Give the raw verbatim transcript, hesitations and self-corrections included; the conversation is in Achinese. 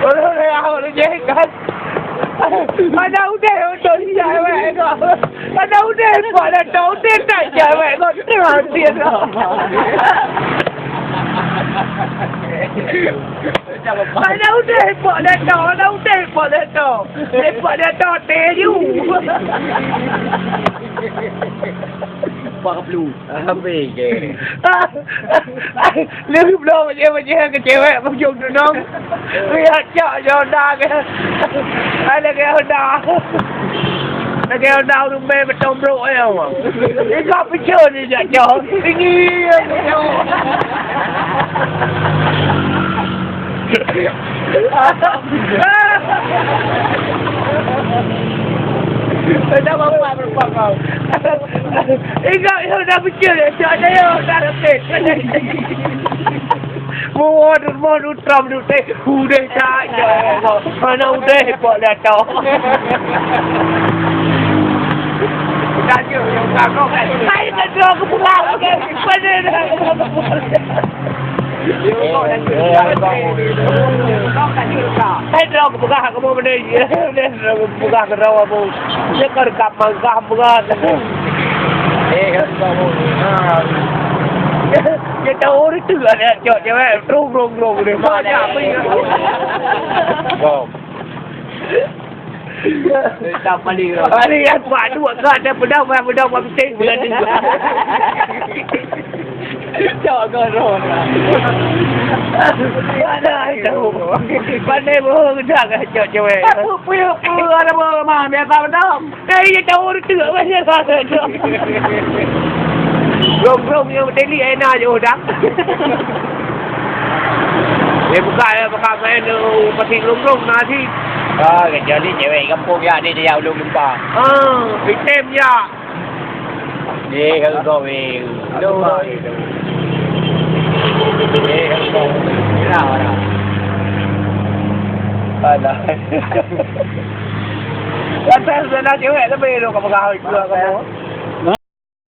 Ureueng raya ureueng jih kan. Ada udeh untuk dia wek kau. Ada udeh buat dah tau, udeh tak jawek kau. Terima kasih. Ada udeh buat dah tau, ada udeh buat dah tau. Dia buat dah tau, teh you. Empat puluh. Habis je. Lheueh bloe bajèe-bajèe keu cewek bujông tunong. Lihat cak je Honda ke. Hai lagèe Honda. Lagèe Honda ureueng mè beutông brok eh, awak. Iga picture ni jak cok. Tinggi. Dah bapak berpakau. Ingat, ya, dah betul, ya, tak ada, ya, dah rasa. Mau, mau, mau, tram, tu, teh, udah tak, ya, mana udah, buat dah tau. Tanya, ya, kau, saya tak tahu aku pulang, pada dah. Hai, droe geupeugah kamoe beude. Droe geupeugah keu droe bu. Dia kan kap mangkah beugah. Eh, kan kamoe. Ha. Dia tahu itu ada cok cewek. Terus, terus, terus, terus. Banyak apa ya? Bom. Tetap paling. Hari yang kuat tu, kau ada pedang, bukan pedang, bukan penting, bukan ni. Cok kau roh. Mana tahu. Pandai bohong dah kau cok cewek. Apa puyuh puyuh ada bohong mah biasa bedong. Dari dia tahu tu apa dia rasa tu. Gong-gong yang tadi enak je dah. Dia buka ya, buka main tu pasti gong-gong nasi. Ah, kecuali cewek kampung ya, dia dia ulung gempa. Ah, item ya. Ye, kan kau weh. Aduh. Ye, kan kau. Kenapa dah? Alah. Kata sudah nak cewek tapi lu kau pegang itu kau.